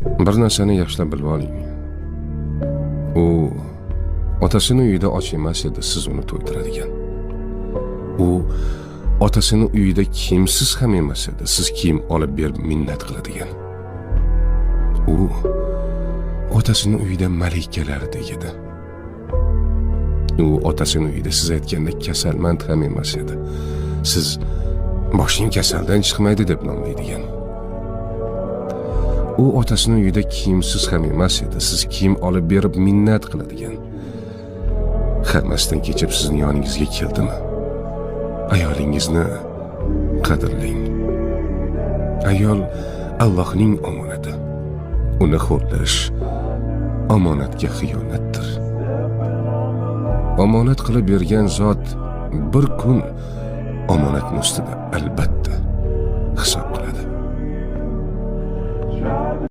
Bir narsani yaxshilab bilib oling. U otasini uyida och emas edi, siz uni to'ydiradigan. U otasini uyida kiyimsiz ham emas edi, siz kiyim olib berib minnat qiladigan. U otasini uyida malikalardek edi. U otasini uyida siz aytgandek kasalmand ham emas edi. Siz boshing kasaldan chiqmaydi deb nomlaydigan. U otasini uyida kiyimsiz ham emas edi, siz kiyim olib berib minnat qiladigan. Hammasidan kechib sizni yoningizga keldimi? Ayolingizni qadrlang. Ayol Allohning omonati. Uni xo'rlash omonatga xiyonatdir. Omonat qilib bergan zot bir kun omonatni ustida albatta hisob